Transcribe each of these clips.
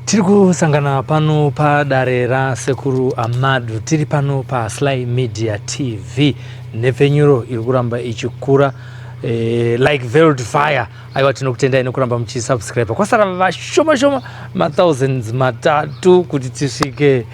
Tiri kusangana pano padare raSekuru Amadu. Tiri pano paSly Media TV. Nhepfenyuro iri kuramba ichikura like veiled fire. Aiwa, tinokutendai nekuramba muchisubscribe. Kwasara vashoma shoma mathousands matatu kuti tisvike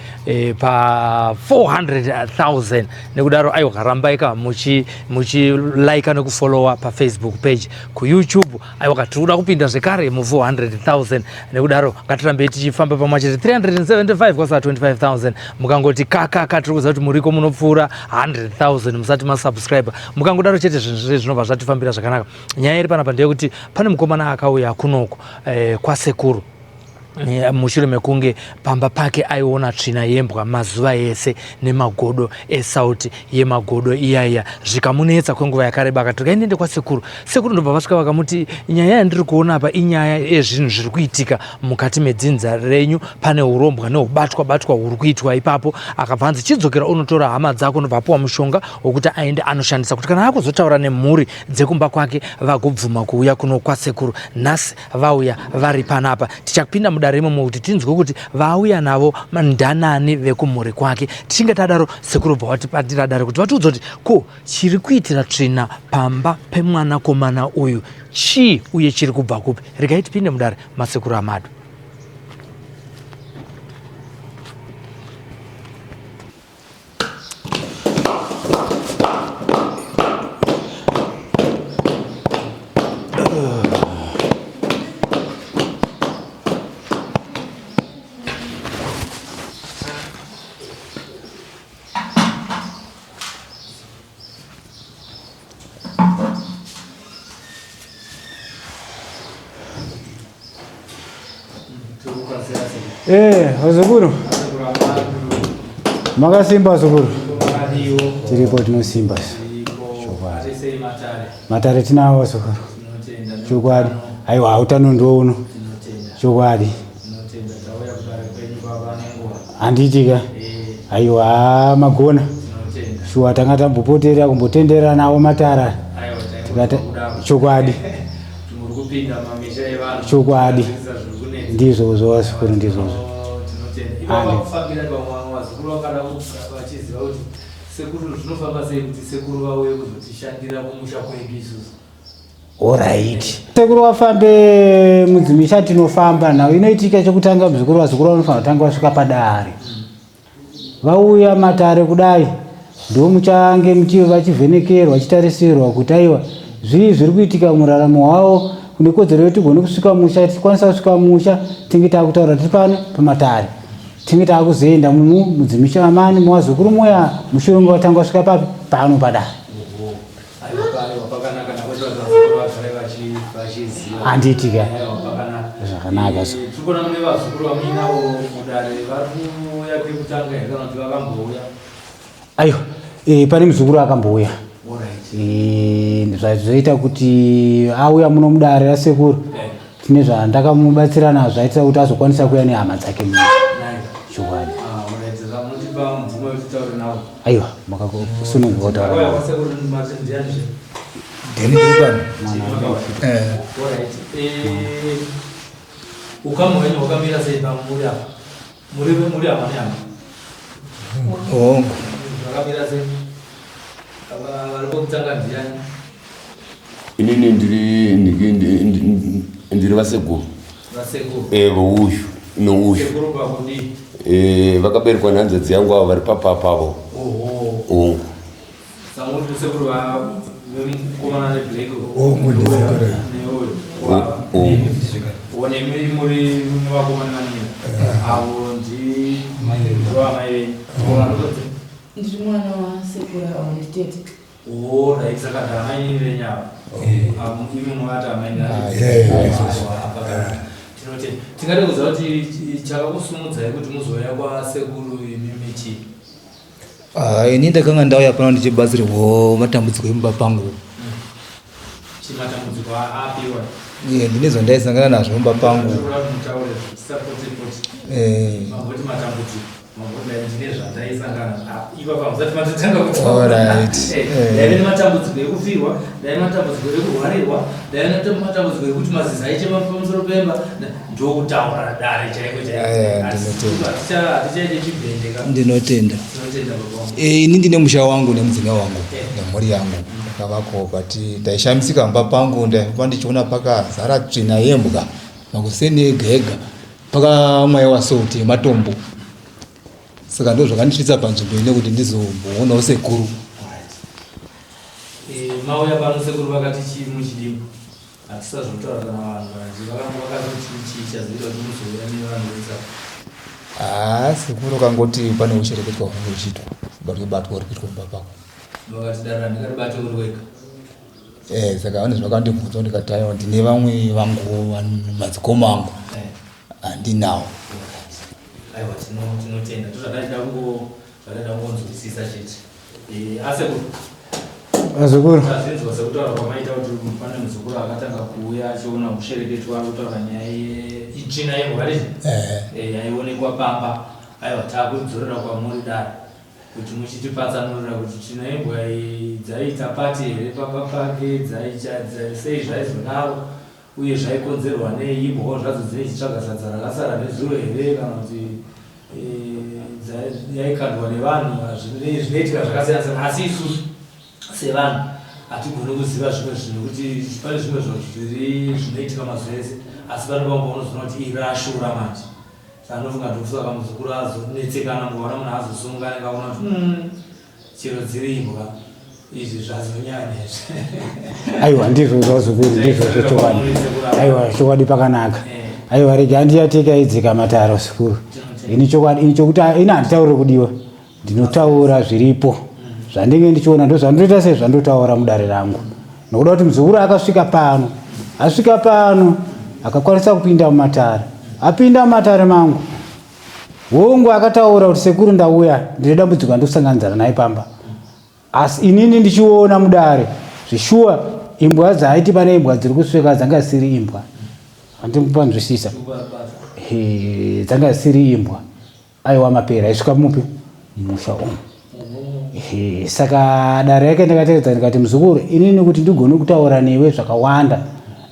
pa 400,000. Nekudaro aiwa, rambai ka muchilike nekufollowa paFacebook page, kuYouTube. Aiwa, tiri kuda kupinda zvekare mu 400,000. Nekudaro ngatirambei tichifamba pamwe chete. 375 kwasara 25,000. Mukangoti kakaka, tiri kuziva kuti muriko munopfuura 100,000 musati masubscribe. Mukangodaro chete, zvinhu zvese zvinobva zvatifambira zvakanaka. Nyaya iri panapa ndeyekuti pane mukomana akauya kunoko kwasekuru mushure mekunge pamba pake aiona tsvina yembwa mazuva ese nemagodo esauti yemagodo iyaiya, zvikamunetsa kwenguva yakareba. Akati kainende kwasekuru. Sekuru ndobva vasvika vakamuti, nyaya yandiri kuona apa inyaya yezvinhu zviri kuitika mukati medzinza renyu, pane urombwa neubatwa batwa huri kuitwa ipapo. Akabva anzi, chidzokera unotora hama dzako. Ndobva apiwa mushonga wekuti aende anoshandisa kuti kana akuzotaura nemhuri dzekumba kwake vagobvuma kuuya kuno kwasekuru. Nhasi vauya vari panapa. Tichapinda mudare imomo kuti tinzwe kuti vauya navo ndanani vekumhuri kwake. Tichinge tadaro, sekuru bva vatipatira dare kuti vatiudza kuti ko chiri kuitira tsvina pamba pemwanakomana uyu chii, uye chiri kubva kupi. Regai tipinde mudare masekuru Amadu. Vazukuru. Makasimba vazukuru. Tiripo, tinosimba. Chokwadi. Matare tinawo vazukuru. Chokwadi. Aiwa, utano ndiwo uno. Chokwadi. Handiti ka? Aiwa, magona. Shuwa tanga tambopotera kumbotendera nawo matara. Tikati chokwadi. Chokwadi. Ndizvozvo vazukuru, ndizvozvo. Sekuru, zvinofamba sei kuti sekuru vauye kuzotishandira kumusha kwedu isusu? Alright. Sekuru wafambe mudzimisha, tinofamba nhau inoitika. Chekutanga muzukuru, vazukuru vanofanira kutanga vasvika padare. Vauya matare kudai, ndo muchange vachivhenekerwa, vachitarisirwa kuti aiwa, zvii zviri kuitika muraramo hwavo. Kune kodzero yedu tigone kusvika musha. Tichikwanisa kusvika musha, tinge taakutaura tiri pano pamatare, tinge taakuzoenda mumu mudzimisha mamani muvazukuru muya mushure kunge vatanga vasvika papi pano padare. Handiti ka? Zvakanaka. So tirikuona mune vazukuru vamuinavo mudare. Vari kuuya kekutanga here kana kuti vakambouya? Aiwa, pane muzukuru akambouya. Zvazoita kuti auya muno mudare rasekuru, tine zvandakamubatsira nazvo zvaitira kuti azokwanisa kuuya nehama dzake muno. Chokwadi. Munotipa mvumo yekuti taure navo? Aiwa, makasununguka kutaura Vakauya navo. kwasekuru, mati ndianizve? Ndini ndiri pano. Alright. Ukama hwenyu hwakamira sei pamuri apa? Muri hama nehama? Hongu. Zvakamira sei? Vari kwekutanga ndiani? Inini ndiri vasekuru. Vasekuru. Vouyu nouyu. Sekuru pakudii? Vakaberekwa nehanzvadzi yangu avo vari papapavo. Oho. Hongu. Samuri sekuru vemukomana neblack? Hongu, ndisekuru. Neuyu. Hongu. Nemi muri vakomana vanini avo ndi ndovamai venyu. Vanotodzi? Ndiri mwana wasekuru avo, nditete. Alright, saka ndamai venyu ava. Avo imi munovati amai. Tinoti tingade kuziva kuti chakakusumudzai kuti muzouya kwasekuru imimi chii? Ah, ini ndakanga ndauya pano ndichibatsirwawo matambudziko emumba pangu. Chimatambudziko apiwa? Iye ndine zvandaisangana nazvo mumba pangu. Eh. Ndaive nematambudziko ekufirwa, ndaive nematambudziko ekurwarirwa, ndaive nematambudziko ekuti mazizi aichema pamusoro pemba, ndokutaura dare chaiko chaiko. Hatichaite chibhende ka. Ndinotenda. Eh, ini ndine musha wangu nemudzimai wangu eh. nemhuri yangu ndakavako but ndaishamisika mumba pangu ndaifamba ndichiona pakazara tsvina yembwa makuseni ega ega pakamwaiwa salt yematombo saka ndo zvakandisvitsa panzvimbo ine kuti ndizomboonawo sekuru. Eh, mauya pano sekuru vakati chii muchidimbu Hatisazotaura kana vanhu vazhinji vakanga vakati chii chazoita kuti muzouya nevanhu vesa. Haa sekuru kangoti pane ushereketwa hunenge huchiitwa batwe batwa uri kuitwa mumba pako. Vakati dara ndingaribate uri wega. Eh saka vane zvavakandibvunza ndikati aiwa ndine vamwe vangu madzikoma angu eh. handinawo. Aiwa tinotenda tozvataida kungo zvataida kungonzwisisa chete. Eh, asekuru vazukuru tazvinzwa sekutaura kwamaita kuti pane muzukuru akatanga kuuya achiona ushereketwa ari kutaura nyaya itsvina yembwa rizvi eh. eh, yaionekwa pamba aiwa takudzorera kwamuri dare kuti muchitipatsanurira kuti tsvina yembwa iyi dzaiita pati here pamba pake dzaicha sei zvaizodaro Uye zvaikonzerwa nei? Imbwawo zvadzo dzinenge dzichitsvaga sadza rakasara nezuro here kana kuti eh, yaikandwa nevanhu? Zvinoitika zvakasiyana siyana, asi isusu sevanhu hatigoni kuziva zvimwe zvinhu nekuti pane zvimwe zvinhu zviri zvinoitika mazuva ese, asi pane pamwe paunozoona kuti iri rashura manje. Saka ndofunga ndokusaka muzukuru azonetsekana, mukaona munhu azosumuka anenge aona kuti hmm, Chero dziri imbwa izvi zvazonyanya izvi. Aiwa ndizvo zvazukuru ndizvo zvechokwadi. Aiwa chokwadi pakanaka. Eh. Aiwa rega handiyateka idzika mataro sekuru. Ini chokwadi ini chokuti ini handitauri kudiwa. Ndinotaura zviripo. Mm. Zvandinge ndichiona ndozvandoita sei zvandotaura mudare rangu. Nokuda kuti muzukuru akasvika pano. Asvika pano akakwanisa kupinda mumatare. Apinda mumatare mangu. Hongu akataura kuti sekuru ndauya ndine dambudziko randikusanganidzana naye pamba asi inini ndichiona mudare zveshuwa imbwa dzaaiti pane imbwa dziri kusveka dzanga dzisiri imbwa andikupanzwisisa dzanga dzisiri imbwa aiwa mapera aisvika mupi mumusha umu Saka dare yake ndakatevedza ndikati muzukuru inini kuti ndigone kutaura newe zvakawanda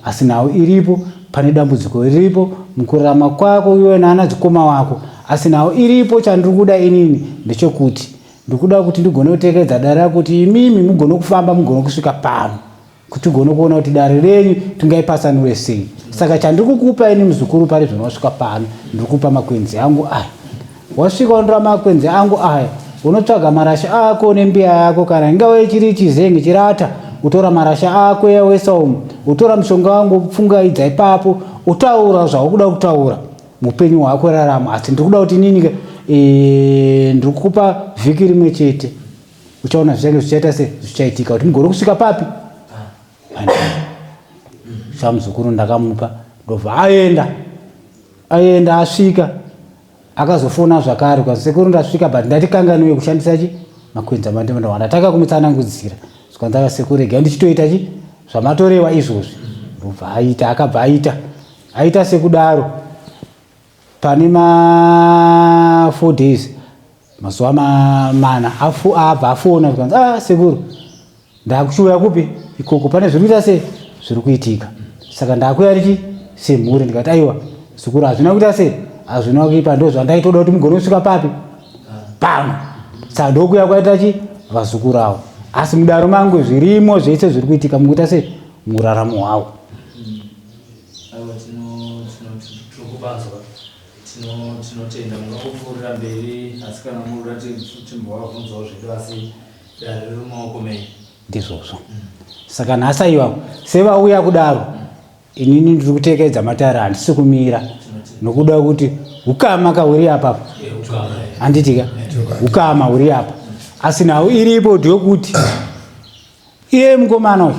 asi nhau iripo pane dambudziko riripo mukurarama kwako iwe naana dzikoma wako asi nhau iripo chandiri kuda inini ndechekuti ndikuda kuti ndigone kutekedza dare rako kuti imimi mugone kufamba mugone kusvika pano kuti ugone kuona kuti dare renyu tingaipatsanure sei saka chandiri kukupa ini muzukuru pari zvino wasvika pano ndiri kupa makwenzi angu aya wasvika unotora makwenzi angu aya unotsvaga marasha ako nembiya yako kana ingave chiri chizenge chirata utora marasha ako yawesa umu utora mushonga wangu pfungaidza ipapo utaura zvaukuda kutaura mupenyu hwako rarama asi ndiri kuda kuti inini e, ndiri kukupa vhiki rimwe chete uchaona zvichange zvichaita se zvichaitika kuti mugore kusvika papi samuzukuru ndakamupa ndobva aenda aenda asvika akazofona zvakare kwa sekuru ndasvika but ndatikanganiwe kushandisa chi makwenzi amandimanda ndataka kumutsanangudzira zvikanzi ava sekuru regai ndichitoita chi zvamatorewa izvozvi ndobva aita akabva aita aita sekudaro pane ma 4 days mazuva mana afu abva afona zvikanzi ah sekuru ndakuchiuya kupi ikoko pane zviri kuita se zviri kuitika saka ndakuya richi semhuri ndikati aiwa sekuru hazvina kuita se hazvina kuipa ndo zvandaitoda kuti mugone kusvika papi pano saka ndokuya kwaita chi vazukuru avo asi mudaro mangu zvirimo zvese zviri kuitika mukuita se muraramo hwavo Aiwa tinokupanzwa tinotenda mungangopfuurira mberi asi kana muruda timbovabvunzawo zvedu asi dare riri mumaoko menyu ndizvozvo saka nhasi aiwa sevauya kudaro inini ndiri kutekedza matare handisi kumira nokuda kuti ukama ka huri apa handitika ukama huri apa asi nhau iripo ndyokuti Iye mukomana uyu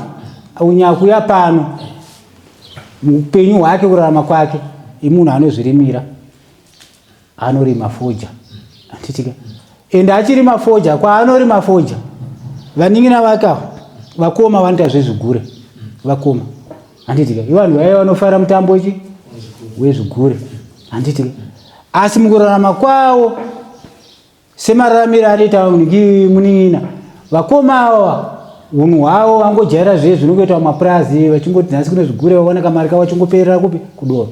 unyakuya pano muupenyu hwake kurarama kwake imunhu anozvirimira anorima foja anditika ende achirima foja kwaanorima foja vanin'ina vake avo vakoma vanoita zvezvigure vakoma Handitika ivanhu vaiva vanofara mutambo chi wezvigure. Handitika asi mukurarama kwavo semararamiro anoita munin'ina vakoma ava unhu hwavo vangojaira zve zvinongoita mumapurazi vachingoti nhasi kune zvigure vawana kamari kavo vachingoperera kupi kudoro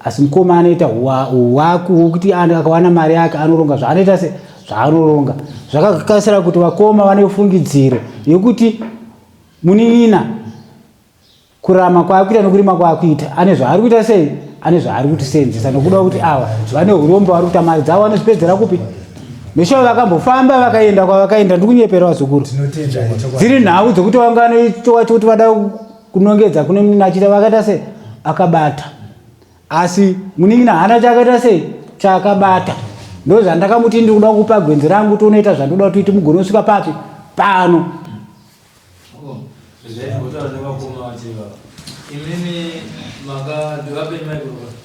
asi mukoma anoita hwaku hwokuti akawana mari yake anoronga zvaanoita se zvaanoronga zvakakasira kuti vakoma vane fungidziro yekuti munin'ina kurama kwaakuita nokurima kwaakuita ane zvaari kuita sei ane zvaari kutisenzesa nokuda kuti ava vane urombo vari kuita mari dzavo vanozvipedzera kupi neshuwa vakambofamba vakaenda kwavakaenda ndikunyepera vazukuru dziri nhau dzekuti vanganoitowa chekuti vada kunongedza kune munhu achiita vakaita sei akabata asi munin'ina haana chaakaita sei chaakabata ndozvandakamuti ndiri kuda kupa gwenzi rangu tonoita zvandoda kuti uite mugone kusvika papi pano Imimi makavapei microphone.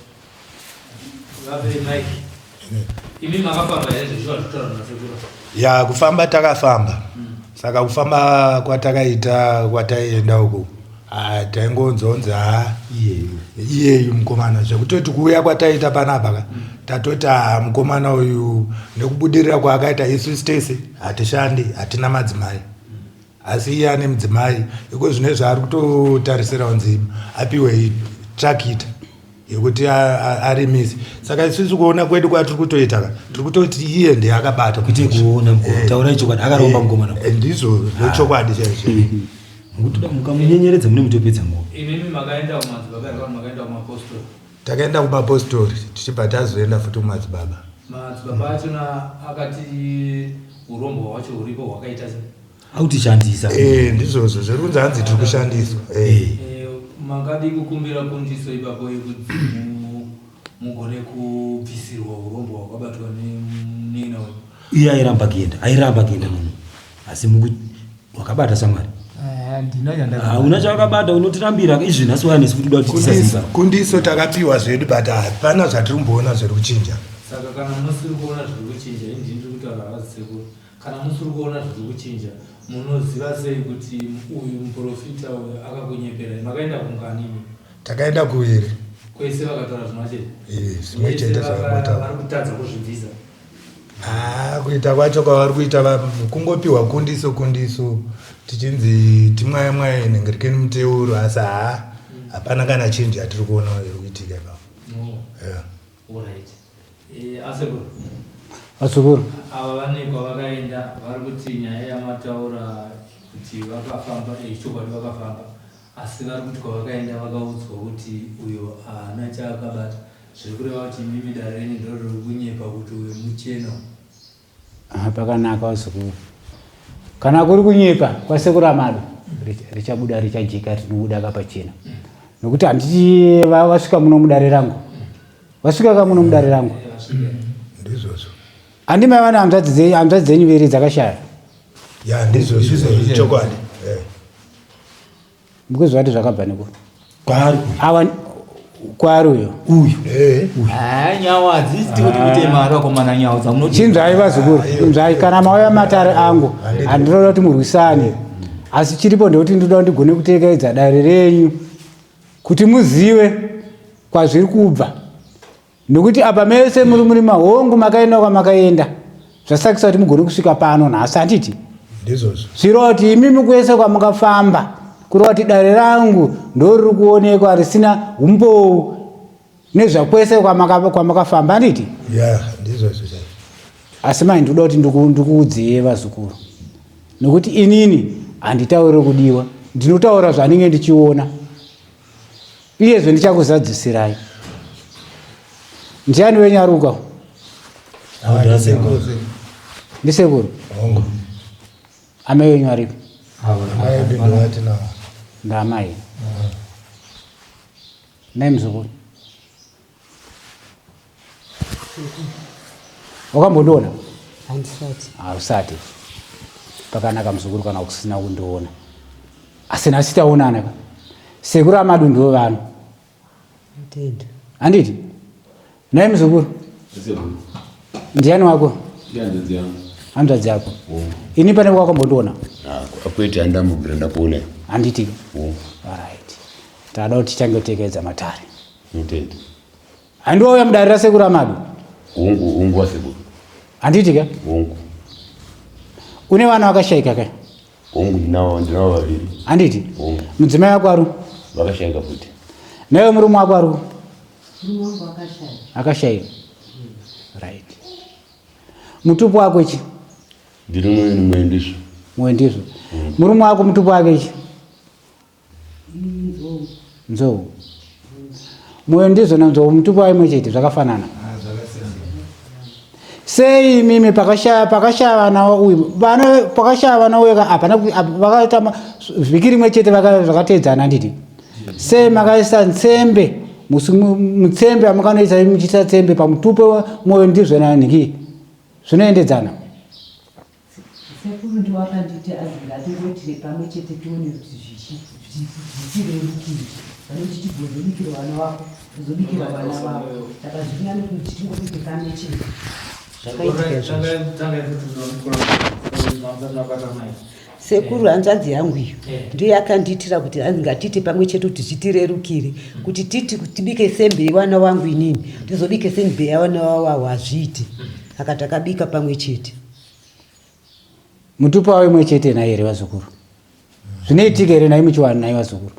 Vapei mic. Imi makafamba here zvezviwa zvitaura nasekuru? Ya kufamba takafamba. Saka kufamba kwatakaita kwataienda uku ah, taingonzonzi ha iyeyu mukomana zvekutoti kuuya kwataita panapa ka tatoti ah, mukomana uyu nekubudirira kwaakaita isu tese hatishandi hatina madzimai asi iye ane mudzimai iko zvino izvi ari kutotarisira kunzi apiwe trakita yekuti arimise saka isusu kuona kwedu kwatiri kutoita ka tiri kutoti iye ndiye akabata kuite kuona eh, taurai chokwadi akaromba eh, mukomana eh, ndizvo zvechokwadi chaizvo mukutoda mukamunyenyeredza mune mutopedza nguva imimi makaenda kumadzibaba here kana makaenda kumapostori takaenda kumapostori tichibva tazoenda futi kumadzibaba madzibaba achona akati urombwa hwacho huripo hwakaita sei Autishandisa. Eh, ndizvozvo zviri kunzi hanzi tiri kushandiswa. Eh. eh. Makadii kukumbira kundiso ipapo yekuti mugone kubvisirwa urombwa hwakabatwa nemunin'ina wenyu? Iye airamba kuenda, airamba kuenda munhu. Asi muku wakabata shamwari. Eh, Hauna chawakabata unotirambira izvi nhasi waya nesu kuti uda kuti tisaziva. Kundiso takapiwa zvedu but hapana zvatiri kumboona zviri kuchinja. Saka kana musiri kuona zviri kuchinja, ini ndiri kutaura havazi sekuru. Kana musiri kuona zviri kuchinja, munoziva sei kuti uyu muporofita uyu akakunyeperai? Makaenda kungani imi? Takaenda kuviri. Kwese vakataura zvimwe chete? Eh, zvimwe chete zvavangotaura. Vari kutadza kuzvibvisa. Ah, kuita kwacho kwavari kuita kungopiwa kundiso kundiso tichinzi timwaye mwaye nhengerekeni muteuro asi haa hapana kana chinji yatiri kuona iri kuitika ipapo. No. Yeah. Alright. Eh, asekuru. Asekuru. Ava vane kwavakaenda vari kuti nyaya yamataura kuti vakafamba eh, chokwadi vakafamba asi vari kuti kwavakaenda vakaudzwa kuti uyo haana chaakabata zviri kureva kuti imimi dare renyu ndiro riri kunyepa kuti uyo mucheno. Aha, pakanaka vazukuru kana kuri kunyepa kwasekuru amado richabuda richajeka rinobuda kapachena nokuti handiti vasvika muno mudare rangu vasvika ka muno mudare rangu ndizvozvo handi maiva nehanzvadzi hanzvadzi dzenyu viri dzakashaya ya ndizvozvo chokwadi eh. Mukuziva kuti zvakabva neku kwaari ava kwaari uyo uyu eh. Ah, nyawo hadzisi kuti kuite mari vakomana nyawo dzamunoti chinzvai vazukuru inzvai kana mauya matare angu handinoda kuti murwisane asi chiripo ndekuti ndinoda kuti ndigone kutekaidza dare renyu kuti muzive kwazviri kubva Nokuti apa mese muri muri mahongu makaenda kwamakaenda zvasakisa kuti mugone kusvika pano nhasi handiti? Ndizvozvo. Zvireva kuti imimi kwese kwamukafamba kureva kuti dare rangu ndoriri kuonekwa risina umbowu nezvakwese kwamakafamba handiti? Ya, ndizvozvo chaizvo. Asi mai ndinoda kuti ndikuudzei vazukuru nokuti inini handitauri kudiwa ndinotaura zvanenge ndichiona. Uyezve ndichakuzadzisirai. Ndiani wenyu aruka? Ndisekuru. Amai wenyu aripi? Ndaamai. Nai muzukuru. Wakambondiona? Handisati. Hausati. Pakanaka muzukuru kana usina kundiona. Asi nhasi taonana ka. Sekuru Amadu ndivo vano. Tenda. Handiti? Nhai muzukuru. Ndiani wako? Hanzvadzi yangu. Hanzvadzi yako. Ini pane wakambondiona? Ah, kwete handambobvira ndakuona. Handiti? Oh. Alright. Tada kuti tichange kutekedza matare. Ndinotenda. Handiwauya mudare rasekuru Amadu? Hongu, hongu wasekuru. Handiti ka? Hongu. Une vana vakashaika ka? Hongu, ndinavo, ndinavo vaviri. Handiti? Hongu. Mudzimai wako ari? Vakashaika futi. Naiwe murume wako ari? Murume wangu akashaya. Akashaika. Right. Mutupo wako ichi? Ndiri mwe ndizvo. Mwe ndizvo. Murume wako mutupo wake ichi? Nzou. Moyo ndizvo nanzou mutupo waimwe chete zvakafanana. Sei imimi pakashaya pakashaya vana uyu vana pakashaya vana uyu hapana vakaita vhiki rimwe chete zvakateedzana handiti? Sei makaisa nsembe musi mutsembe amukanoisa muchiisa tsembe pamutupo moyo ndizvo nanhiki zvinoendedzana. Sekuru ndiwo akanditi azi ngatingoitire pamwe chete tione kuti zvichirerukire pane kuti tigozobikira vana vako tozobikira vana vavo saka zviri nani kuti tingobike pamwe chete zvakaitika izvozvo. Sekuru hanzvadzi yangu iyo ndiyo yakandiitira kuti hanzi ngatiite pamwe chete kuti zvitirerukire kuti titi tibike sembe yevana vangu inini tizobike sembe yevana vavo hazviiti saka takabika pamwe chete. Mutupo wavo imwe chete nhai here vazukuru? Zvinoitika here nhai muchivanhu nhai vazukuru?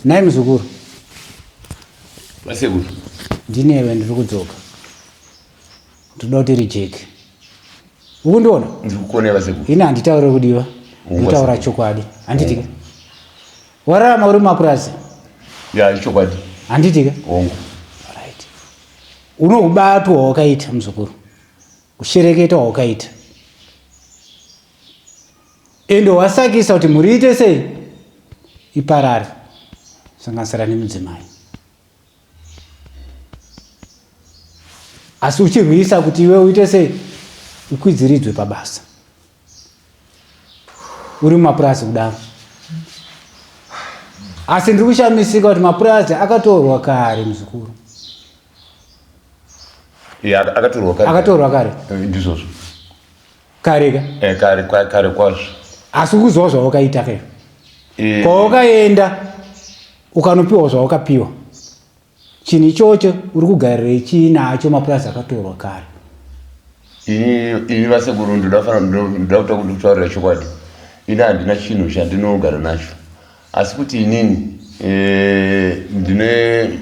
Nhai muzukuru. Vasekuru. Ndinewe ndiri kudzoka. Ndinoda kuti rijeke. Ukundiona? Ndikukuona vasekuru. Ini handitaure kudiwa. Ndinotaura chokwadi. Handiti ke? Wararama uri mumapurazi? Ya, ichokwadi. Handiti ke? Hongu. Right. Unohubatwa hwawakaita muzukuru. Kushereketa hwawakaita. Ende wasakisa kuti mhuri iite sei? Iparare. Sanganisira nemudzimai. Asi uchirwisa kuti iwe uite sei? Ukwidziridzwe pabasa. Uri mumapurazi kudaro. Asi ndiri kushamisika kuti mapurazi akatorwa kare muzukuru. Yeah, akatorwa kare. Akatorwa kare. Eh, ndizvozvo. Kare ka? Eh, kare kare kwazvo. Asi ukuziva zvawakaita ke? Eh. Kwawakaenda ukanopiwa zvawakapiwa. Chinhu ichocho uri kugarirei chiinacho mapurazi akatorwa kare? Ini vasekuru ndoda ndoda kutaurira chokwadi. Ini handina chinhu chandinogara nacho. Asi kuti inini eh, ndine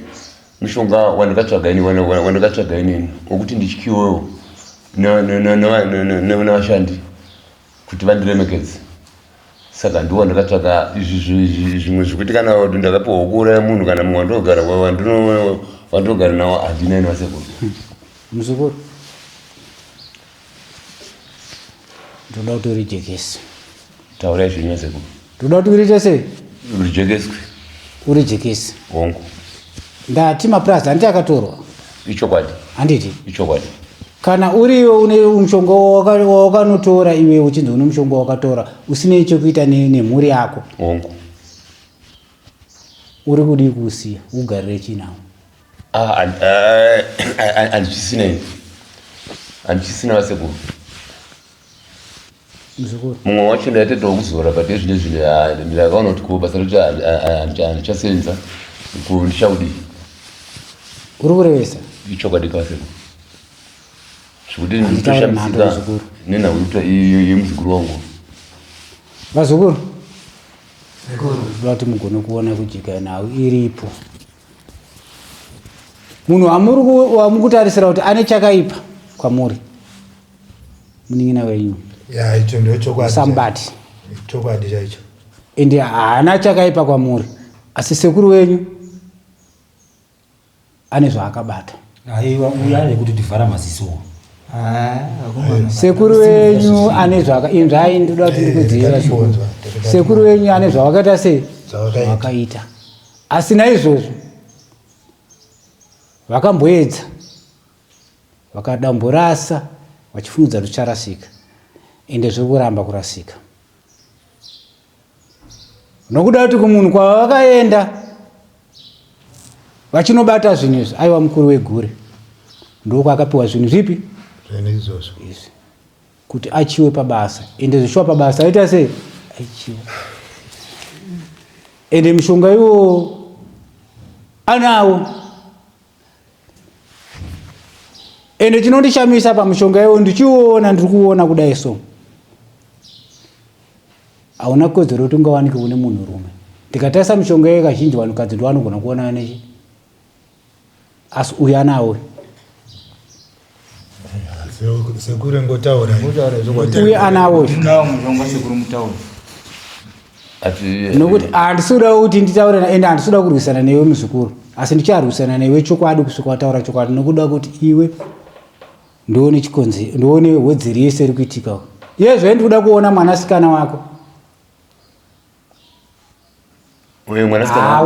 mushonga wandakatsvaga ini wandakatsvaga inini wekuti ndityiwewo nevashandi kuti vandiremekedze. Saka ndiwo wandakatsvaga zvimwe zvekuti kana ndakapiwa kuuraya munhu kana mumwe wandogara wandogara nawo handina ini vasekuru. Muzukuru, ndoda kuti urijekese. Taurai zvenyu vasekuru. Ndoda kuti uriite sei? Urijekeswe. Urijekese. Hongu. Ndati mapurazi handiti akatorwa? Ichokwadi. Handiti? Ichokwadi. Kana uriwe une mushonga wawakanotora iwe uchinzi une mushonga wakatora usinei chekuita nemhuri yako. Hongu. Uri kudii kuusiya ugarire chii nawo? Ah, handichisina ini. Handichisina vasekuru. Muzukuru. Mumwe wacho ndaitoita wekuzora but ezvine zvine ndakaona kuti ko basa racho handichasenza ko ndichaudii. Uri kurevesa? Ichokwadi kasekuru. Zvekuti nditoshamisika nenhau yemuzukuru wangu. Vazukuru. Ndoda kuti mugone kuona kujeka nhau iripo. Munhu wamuri kutarisira kuti ane chakaipa kwamuri munin'ina wenyu. Ya, icho ndo chokwadi. Musambati. Chokwadi chaicho. Ende haana chakaipa kwamuri asi sekuru wenyu ane zvaakabata. Aiwa uya nekuti tivhara maziso. Sekuru wenyu ane zvaka inzvai ndoda kuti ndikudziva sekuru. Sekuru wenyu ane zvawakaita sei? Zvawakaita. Asi naizvozvo vakamboedza vakadamborasa vachifungidza kuti charasika ende zviri kuramba kurasika. Nokuda kuti kumunhu kwavakaenda vachinobata zvinhu izvi aiwa mukuru wegure ndokwakapiwa zvinhu zvipi zvinhu izvozvo izvi kuti achiwe pabasa ende zvichiwa pabasa aita sei aichiwa. Ende mushonga iwo anawo. Ende chinondishamisa pamushonga iwo ndichiona ndiri kuona kudai so. Hauna kodzero kuti ungawanike une munhurume. Ndikatarisa mishonga iyoyo kazhinji vanhukadzi ndovanogona kuonana nechi asi uyu anawo. Sekuru ngotaura. Uyu anawo. Sekuru mutaura. Nokuti handisi kuda kuti nditaure ende handisi kuda kurwisana newe muzukuru asi ndicharwisana newe chokwadi kusvika wataura chokwadi nokuda kuti iwe ndione chikonzi ndione hodzeri yese iri kuitika iye zvae ndikuda kuona mwanasikana wako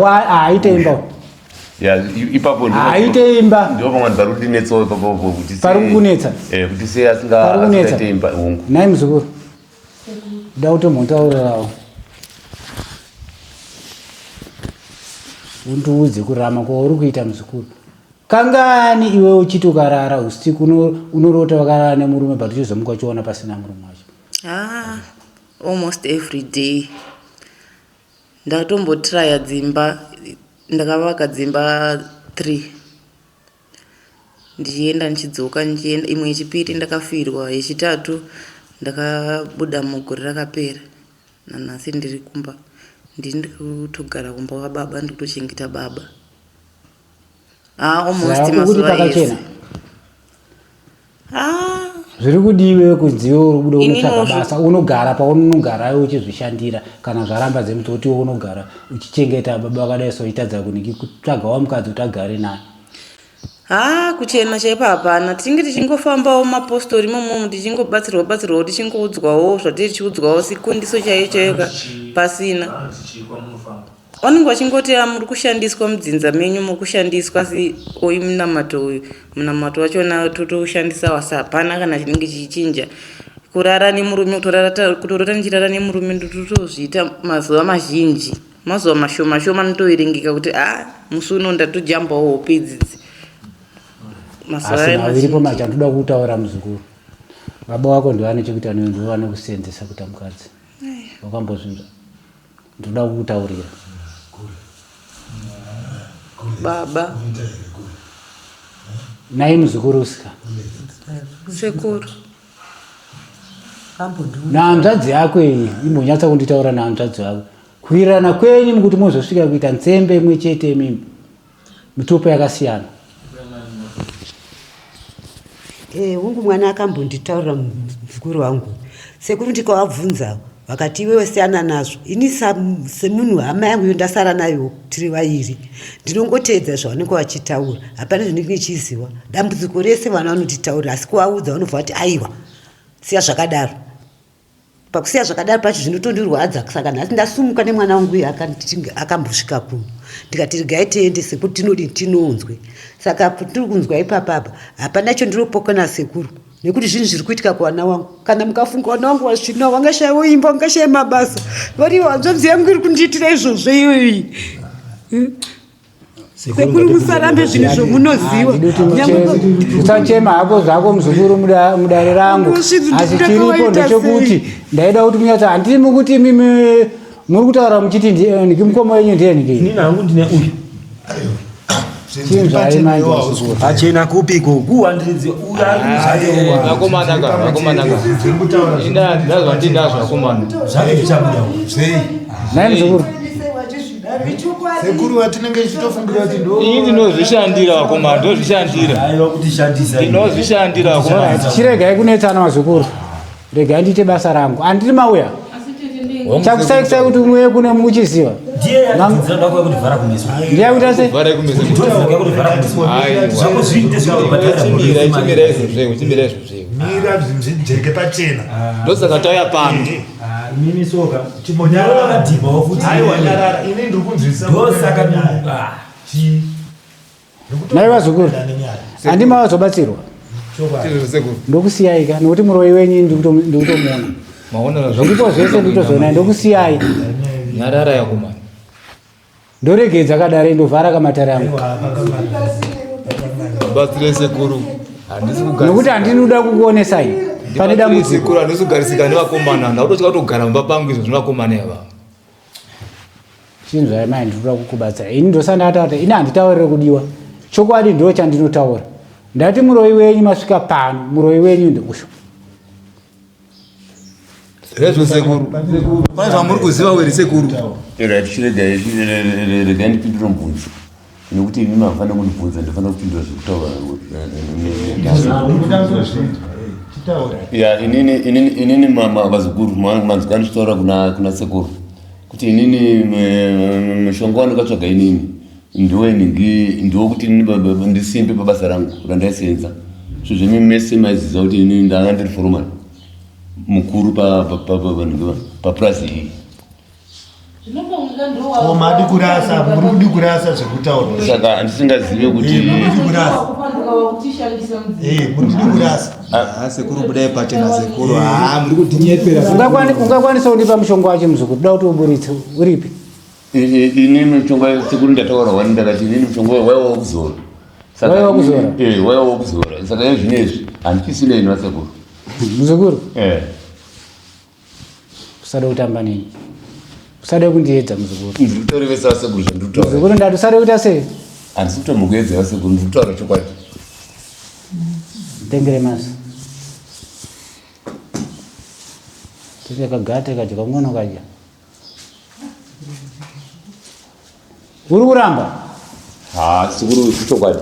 haaite imba haaite imba pari kukunetsa eh, kuti sei asingaite imba hongu nhai muzukuru da kutombotaurirawo undiudze kurama kwauri kuita muzukuru Kangani iwe uchiti ukarara usiku unorota wakarara nemurume but uchizomuka uchiona pasina murume wacho? Ah, almost every day. Ndatombotraya dzimba, ndakavaka dzimba 3 ndichienda ndichidzoka ndichienda imwe yechipiri ndakafirwa yechitatu ndakabuda mugore rakapera nanhasi ndiri kumba ndini ndikutogara kumba kwababa ndikutochengeta baba Ah, almost Saka ukuti mazuva pakachena ese. Ah, zviri kudiwe kunzi iwe uri kuda Inini unotsvaga uzvo- basa unogara paunogara iwe uchizvishandira kana zvaramba dzemutoti iwe unogara uchichengeta baba vakadai so uchitadza kuniki kutsvaga wamukadzi kuti agare naye ha kuchena chaipo hapana tinenge tichingofambawo mapostori imomomo tichingobatsirwa batsirwawo tichingoudzwawo zvatiri tichiudzwawo sikundiso chaiyo chaiyo ka pasina Vanenge vachingoti ah, muri kushandiswa mudzinza menyu muri kushandiswa asi uyu munamato uyu munamato wachona totoushandisa wasi hapana kana chinenge chichichinja kurara nemurume kutorota ndichirara nemurume ndototozviita mazuva mazhinji mazuva mashoma shoma anotoverengeka kuti a ah, musi uno ndatojambawo hope idzidzi mazuva iripo macho andoda kutaura muzukuru baba wako ndivo ane chekuita newe ndivo vanokuseenzesa kuita mukadzi wakambozvinzwa Ndoda kukutaurira. Baba. Nai muzukuru usika. Sekuru. Nahanzvadzi yako iyi imbonyatsa kunditaura nahanzvadzi yako. Kuwirirana kwenyu mukuti muzosvika kuita nzembe imwe chete imimi. Mitupo yakasiyana. Eh, wangu mwana akambonditaurira muzukuru wangu sekuru ndikavabvunza vakati iwewe siyana nazvo ini semunhu hama yangu iyo ndasara nayo tiri vairi ndinongoteedza zvavanenge vachitaura hapana zvinenge ndichiziva dambudziko rese vana vanotitaurira asi kuvaudza vanobva vati aiwa siya zvakadaro Pakusiya zvakadaro pacho zvinotondirwadza saka nhasi ndasumuka nemwana wangu uyu akambosvika kuno ndikati regai tiende sekuru tinodii tinonzwe saka tiri kunzwa ipapa apa hapana chondinopokana sekuru nekuti zvinhu zviri kuitika kuvana wangu kana mukafunga vana wangu vasvina vangashaiwo imba vangashaya mabasa variwo hanzvadzi yangu iri kundiitira izvozvo iyoyi hmm? Sekuru musarambe zvinhu zvomunoziva. Usachema hako zvako muzukuru mudare rangu. Asi chiripo ndechekuti ndaida kuti munyatsa handiti mukuti imimi muri kutaura muchiti ndiki mukoma wenyu ndiye ndiki. Inini hangu ndine uyu. Chinzwai manje vazukuru. Pachena kupi ko kuwandiridzi uyu ari Eh, vakomana ka vakomana ka Inda ndazwa ndindazvo vakomana zvake zvichabuda Zvei? Nhai muzukuru. Sekuru vatinenge tichitofungira kuti ndo Ini ndinozvishandira vakomana ndozvishandira aiwa kutishandisa ndinozvishandira vakomana Chiregai kunetsana vazukuru. Regai ndiite basa rangu. Handiti mauya? Chakusai kuti muuye kune muchiziva. Ndiye yatidzidzira ndako kuti vhara kumeso. Ndiye kuti ase? Vhara kumeso. Ndiko kuti vhara kumeso. Zvako zviite zvekubhadhara. Chimira chimira izvozvo chimira izvozvo. Mira zvinhu zvijeke pachena. Ndosaka tauya pano. Ah, imimi soka. Chimbonyarara. Wakadhibhawo futi. Aiwa nyarara. Ini ndiri kunzwisisa. Ndosaka ah. Chi. Nhai vazukuru. Handi mavazobatsirwa. Ndokusiyai ka nokuti muroyi wenyu ndikutomuona. Maona Zviripo zvese ndikutozoona ndokusiyai. Nyarara yakomana. Ndoregedza kadare ndovhara kamatare angu. Batsire sekuru. Handisi kugarisika. Nokuti handini kuda kukuonesai. Pane dambudziko. Sekuru handisi kugarisika nevakomana. Ndakutotya kutogara mumba pangu izvo zvevakomana ava. Chinzwai mai, ndinoda kukubatsira. Ini ndosandataura kuti ini handitaurire kudiwa. Chokwadi ndo chandinotaura. Ndati muroyi wenyu masvika pano, muroyi wenyu ndeusho. Hezvo sekuru. Pane zvamuri kuziva were sekuru. Right, chiregai regai ndipindure mubvunzo. Nekuti imi mafanira kundibvunza ndofanira kupindura zvekutaura. Ya inini inini inini mama vazukuru manzwa ndichitaura kuna kuna sekuru kuti inini mushonga wandakatsvaga inini ndiwe ningi ndiwo kuti inini ndisimbe pabasa rangu randaisenza. So zvemi mese maiziva kuti inini ndanga ndiri foreman mukuru papurazi iyi. Ko madi kurasa muri kudi kurasa zvekutaurwa saka handisingazive kuti eh, muri kudi kurasa eh, muri kudi kurasa ah, sekuru budai pachena sekuru ah, muri kutinyepera ungakwanisa kundipa mushonga wacho muzukuru toda kuti uburitse uripi ini mushonga sekuru ndataura wani ndakati inini mushonga waiwa wekuzora waiwa wekuzora eh, waiwa wekuzora saka izvinezvi handichisina ini vasekuru muzukuru eh. Usade kutamba neni. Usade kundiedza muzukuru. Ndikutorevesa sekuru zvandikutaura. Muzukuru ndati usade kuita sei? Handisi kutombokuedza sekuru ndikutaura chokwadi. Tengere mazi. Tenge kagate kacho kamwana kadya. Uri kuramba? Ha, sekuru chokwadi.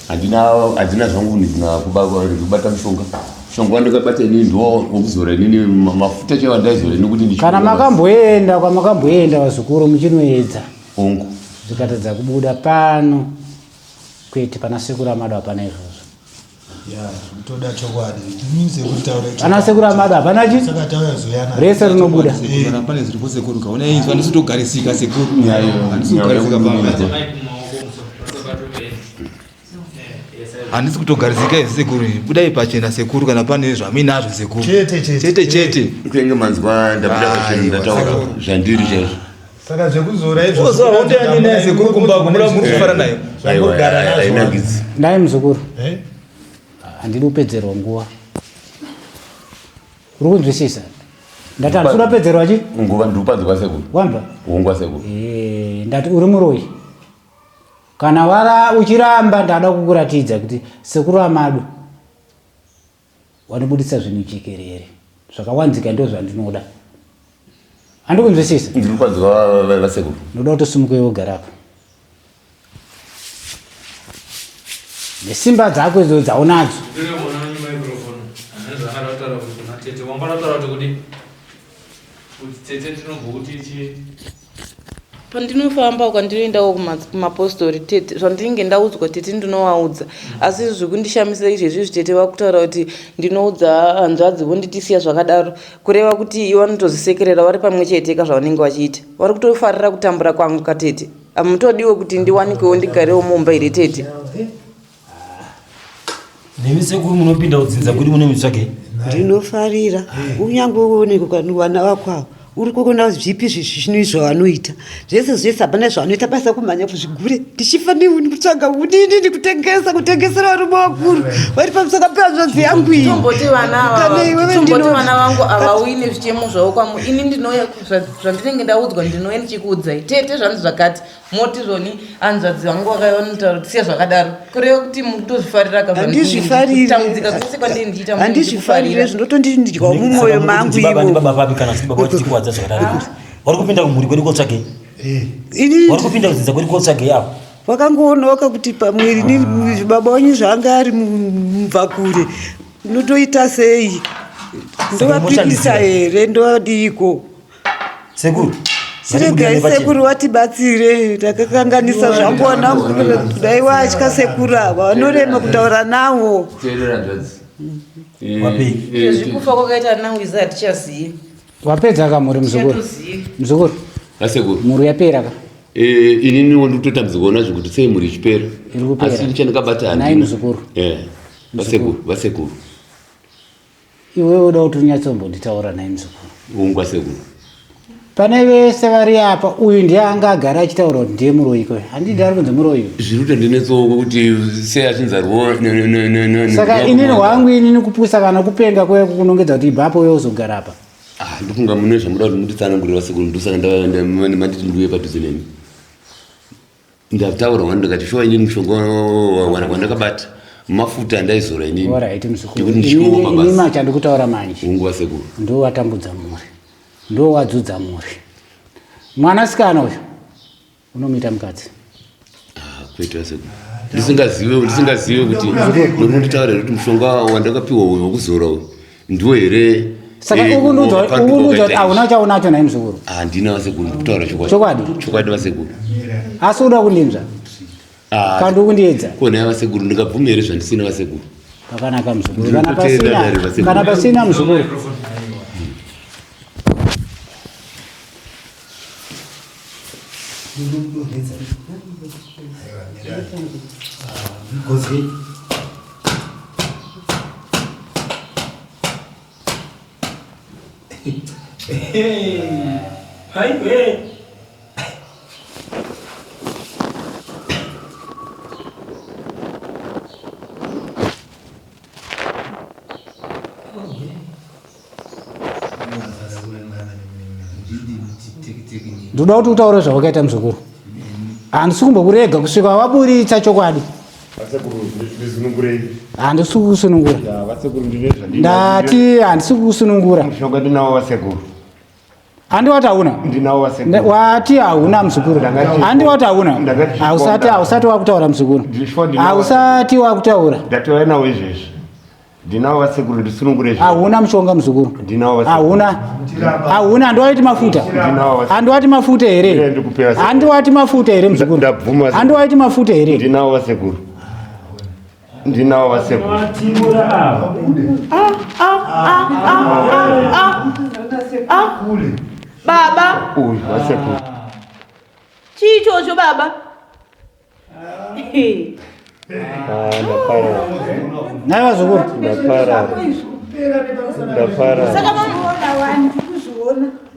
Handina handina zvangu ndina kubata mushonga. Mushonga wandakabata inini ndiwo wekuzora inini mafuta chaiwo andaizora ini kuti ndichi. Kana makamboenda kwamakamboenda vazukuru muchinoedza. Hongu. Zvikatadza kubuda pano kwete pana sekuru amado hapana izvozvo. Ya, toda chokwadi. Tini sekuru taura chokwadi. Ana sekuru amado hapana chi? Saka tauya zoyana. Rese rinobuda. Kana pane zviripo sekuru kaona izvi handisi kutogarisika sekuru. Handisi kugarisika pamba. Handisi kutogarisika izvi sekuru. Budai pachena sekuru kana pane zvamuinazvo sekuru. Chete chete. Chete chete. Kunge manzwa ndabuda pachena ndataura zvandiri chaizvo. Saka zvekuzora izvo. Ozora hondo yani naye sekuru kumba kumura muri kufara nayo. Zvamugara nazvo. Ndai muzukuru. Eh? Handidi kupedzerwa nguva. Uri kunzwisisa? Ndati handisi kuda kupedzerwa chi? Nguva ndiri kupanzwa sekuru. Wanzwa? Hungwa sekuru. Eh, ndati uri muroyi. Kana wara uchiramba ndada kukuratidza kuti sekuru amadu Wanobuditsa zvinhu jekerere. Zvakawanzika ndo zvandinoda. Handikunzwisisa. Ndiri kwanzwa vasekuru. Ndoda kutosimuka iwe ugare apa. Nesimba dzako idzo dzaunadzo. Pandinofamba kwandinoendawo kumapostori tete zvandinenge ndaudzwa tete ndinovaudza asi zvekundishamisa izvezvi izvi tete vakutaura kuti ndinoudza hanzvadzi vonditisiya zvakadaro kureva kuti vanotozvisekerera vari pamwe chete ka zvavanenge vachiita vari kutofarira kutambura kwangu katete hamutodiwo kuti ndiwanikwewo ndigarewo mumba here tete Nemi sekuru munopinda kudzinza kwedu mune mitsvage. Ndinofarira kunyange uone vana vako ava uri kuona zvipi zvinhu zvavanoita zvese zvese hapana zvavanoita basa kumhanya kuzvigure ndichifa neuni kutsvaga unini kutengesa kutengesera varume vakuru vari pamusaka pehanzvadzi yangu iyi tomboti vana Kana iwewe tomboti ndino- vana vangu avauyi nezvichemo zvavo kwamu ini ndinouya zvandinenge ndaudzwa ndinouya ndichikuudzai tete zvanzi zvakati Moti zvoni hanzvadzi vangu vakauya vanotaura kuti siya zvakadaro kureva kuti mukutozvifarira ka Handizvifarire. tambudzika kwese kwandiri ndichiita handizvifarire zvinotondidyawo mumwoyo mangu Baba ivo ndibaba papi kana kuti baba vachitikuwadza zvakadaro. Vari kupinda kumhuri kwedu kotsvagei? ini Vari kupinda kudzinza kwedu kotsvagei avo? vakangoonawo kuti pamwiri ni baba wanyu zvaanga ari mubvakure unotoita sei ndovapikisa here ndovadiiko Sekuru. Chiregai sekuru vatibatsire takakanganisa zvangu wana dai watya sekuru ava vanorema kutaura nawo Teerera hanzvadzi. Wapei? Zvekufa kwakaita nawiza hatichazivi Wapedza ka mhuri muzukuru? Tichatozivi. Muzukuru, Vasekuru. mhuri yapera ka? Eh, ininiwo ndikutotambudzikawo nazvo kuti sei mhuri ichipera. Iri kupera. Asi chandakabata handina. Nhai muzukuru. Eh. Vasekuru, vasekuru. Iwewe uda kuti unyatsombonditaura nhai muzukuru. Ungwa sekuru. Pane vese vari apa uyu ndiye anga agara achitaura kuti ndiye muroyi koyo. Handidi ari kunzi muroyi. Zviri kutondinetsawo kuti sei achinzarwo Saka inini hwangu inini kupusa kana kupenga kweko kunongedza kuti ibva apo uye uzogara apa. Ah, ndofunga mune zvamuda kuti munditsanangurira vasekuru, ndosaka manditi ndiuye padhuze nemi. Ndataura wani, ndikati shuwa inini mushonga wandakabata mafuta andaizora inini. Alright, muzukuru. Ndikuti ndichingova Inini basi. manje ndikutaura manje. Ungu vasekuru. Ndo watambudza mhuri. Ndo wadzudza mhuri. Mwanasikana uyu unomuita mukadzi. Kwete vasekuru, ndisingazive kuti ndinonditaura kuti mushonga wandakapiwa uyu wekuzora uyu ndiwo here. Saka ukunudza ukunudza kuti hauna chaunacho naye muzukuru. Handina vasekuru, ndikutaura chokwadi. Chokwadi? Chokwadi vasekuru. Asi uda kundinzwa. Ah, Kandi ukundiedza. Kona vasekuru, ndingabvume here zvandisina vasekuru? Pakanaka muzukuru. Kana Ndinototenda pasina dare vasekuru. kana pasina muzukuru. Haiwe. Ndoda kuti utaure zvawakaita muzukuru. Handisi kumbokurega kusvika waburitsa chokwadi. Vasekuru, ndisunungurei. Handisi kukusunungura. Vasekuru, ndine zvandinazvo. Ndati handisi kukusunungura. Mushonga ndinawo vasekuru. Handi wati hauna? Ndinawo vasekuru. Wati hauna muzukuru. Handi wati hauna? Hausati hausati wakutaura muzukuru. Hausati wakutaura. Ndatova nawo izvezvi. Ndinawo vasekuru, ndisunungure izvezvi. Hauna mushonga muzukuru. Ndinawo vasekuru. Hauna. Hauna, handiwati mafuta. Handiwati mafuta here? Handiwati mafuta here muzukuru? Ndabvuma. Handiwati mafuta here? Ndinawo vasekuru. Ndinawo vasekuru. Baba, Uyu vasekuru. chii ichocho baba? Ah, ndaparara. Nhai vazukuru. Ndaparara. Ndaparara. Saka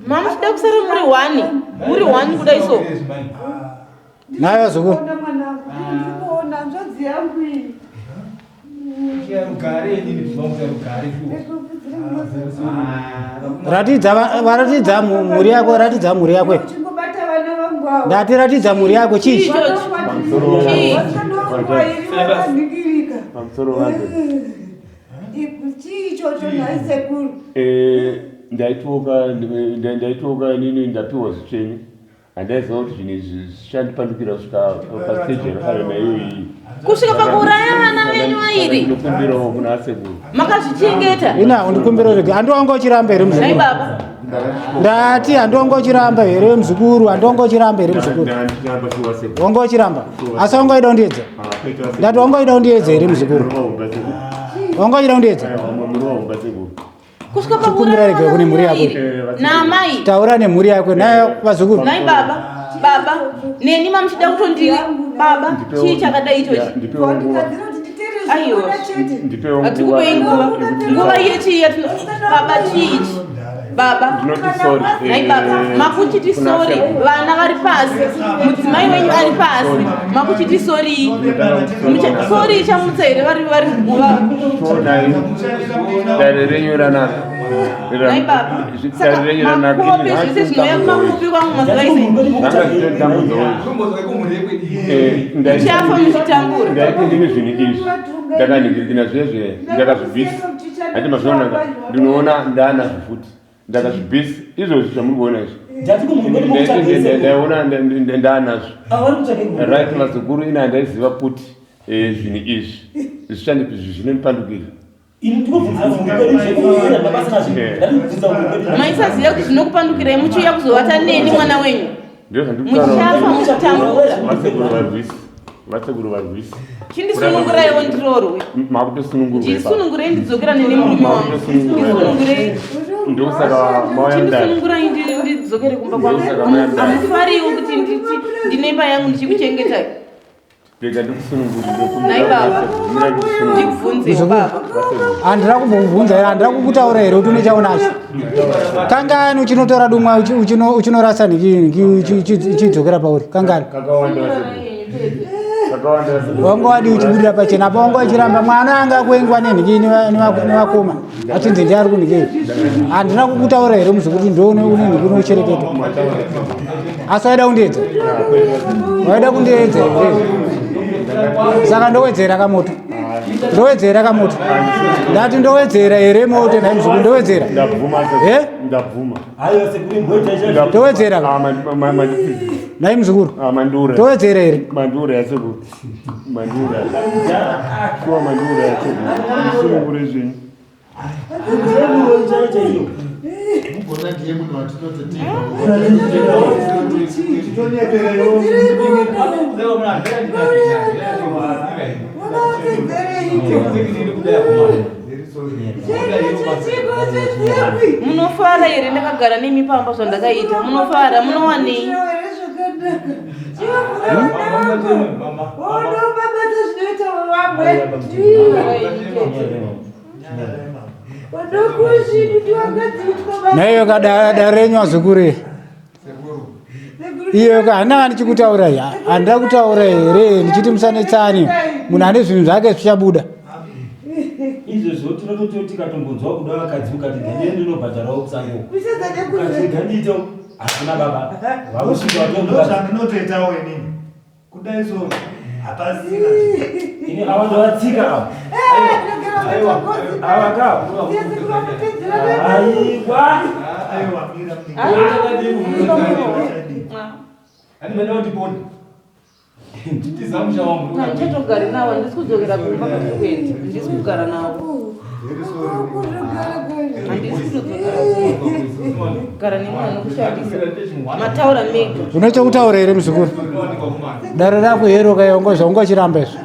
mama chida kusara muri one, muri one kudai so. Nhai vazukuru. Ndikuona hanzvadzi yangu iyi. Ratidza varatidza mhuri yako, ratidza mhuri yako. Chingobata vana vangu ava. Ndati ratidza mhuri yako chii? Vakaningirika. Pamusoro vangu. Chii ichocho nhai sekuru? Eh, ndaitoka inini ndapiwa zvitsvene, handaiziva kuti zvinhu izvi zvichandipandukira kusvika pasteji yakafanana naiyo iyi. Kusvika pakuuraya vana venyu vairi. Ndinokumbirawo kuna asekuru. Makazvichengeta. Ina undikumbira rege. Handiwanga uchiramba here Nhai muzukuru? baba. Ndati handiwanga uchiramba here muzukuru? Handiwanga uchiramba here muzukuru? Ndandichiramba shuwa sekuru. Wanga uchiramba. Asi wanga uchida kundiedza? Ndati wanga uchida kundiedza here muzukuru? Wanga uchida kundiedza? Munoomba sekuru. Kusvika Chikumbira pakuuraya rege vana kune mhuri venyu yako. vairi. Naamai. Taura nemhuri yako nayo vazukuru. Nhai baba. Baba, neni mamuchida kutondi baba, chii chakadai ichochi? Ndipewo nguva. Aiwa. Ndipewo Hatikupei nguva. Nguva yechii yatino baba chii ichi? Baba. Ndinoti sorry. Nhai baba, makuchiti Kuna sorry, sekuru. vana vari pasi, mudzimai wenyu ari pasi, makuchiti sorry. Sorry ichamutsa here vari muguva? Tonai. Dare renyu ranaka. Nhai baba. Dare Saka renyu ranaka. makope zvese zvinouya kumakope kwangu mazuva ese. Muchafa muchitambura. Ndaiti ndine zvinhu izvi ndakaningirikina zvezve, ndakazvibvisa, hati mazvionaka, ndinoona ndaanazvo futi, ndakazvibvisa izvozvi zvamuri kuona izvi. Ndaiona ndaanazvo. Right, mazukuru, ina handaiziva kuti zvinhu izvi zvinondipandukira. Maisaziva kuti zvinokupandukirai muchiuya kuzovata neni mwana wenyu. Muchafa muchitambura. Vasekuru varwisi, vasekuru varwisi. Chindisununguraiwo ndirorwe. Makutosunungurwa. Ndisunungurei ndidzokerane nemurume wangu. Ndisunungurei. Ndosaka mauya mudare. Chindisunungurai ndidzokere kumba kwangu. Ndosaka mauya mudare. Hamufariwo kuti ndine imba yangu ndichikuchengetai. Rega ndikusunungure. Nhai baba. Ndibvunzewo baba. Handina kumbokubvunza here, handina kukutaura here kuti une chaunacho? Kangani uchinotora dumwa uchinorasa niki uchidzokera pauri? Kangani? Kakawanda vasekuru. Wanga wadii uchibudira pachena apa wanga uchiramba mwana anga akuengwa nenhikii nevakoma achinzi ndiye ari kunhikii. Handina kukutaura here muzukuru kuti ndo une nhiki unochereketa. Asi waida kundiedza? Waida kundiedza here? Saka ndowedzera kamoto. Ndowedzera kamoto. Ndati ndowedzera here moto nhai muzukuru ndowedzera. Eh? Ndabvuma. Towedzera. Nhai muzukuru. Towedzera here? Mandiuraya sekuru. Mandiuraya. Shuwa mandiuraya sekuru. Musunungure zvenyu. Mugona ndiye munhu watinototenga. Munofara here ndakagara nemi pamba zvandakaita? Munofara munowanei? Naiyo kadare renyu azukuru iyo ka handanga ndichikutaura handida kutaura here ndichiti musanetsani munhu ane zvinhu zvake zvichabuda izvozvo tinototi tikatombonzwa kuda vakadzi ukati gandii ndinobhadharawo kusango ukati gandiita hakuna baba vakusvika ndozvandinotoitawo inini kudai so hapasina ini ava ndovatsika ava ava ka aiwa aiwa mira Handichatogari navo, handisi kudzokera kumba kwatiri kuenda, handisi kugara navo. Handisi kutodzokera kumba. Kugara nemwana nokushandisa. Mataura mega. Une chekutaura here muzukuru? Dare rako hero ka yongo zvaunga uchiramba izvo.